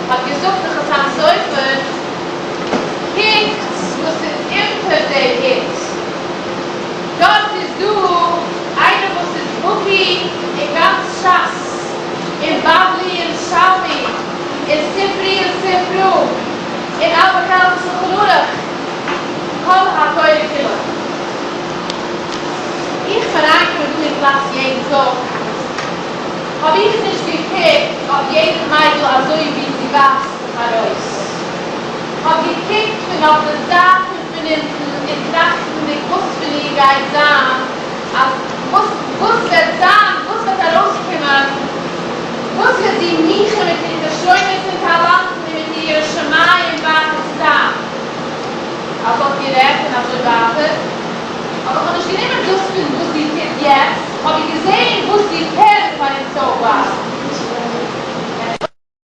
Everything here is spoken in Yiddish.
האט געזאגט די חתם סופר, קוקטס וואס איז אונטער די הוט, דארט איז דא איינער וואס איז בקי אין גאנץ שס, אין בבלי ירושלמי, אין ספרי און ספרא, אין ארבע כרכי שולחן ערוך, כל התורה כולה. איך בין אריינגעקומען דא אין קלאס יעדן טאג, האב איך נישט געקוקט אויף יעדע מיידל אזוי ווי זי ווייזט זיך ארויס. כ'האב געקוקט פון אויף די זייט און פון אונטן און טראכטנדיג וואס פון איר גייט זיין, אז וואס וואס וועט זיין, וואס וועט ארויסקומען, וואס וועט זי מיך.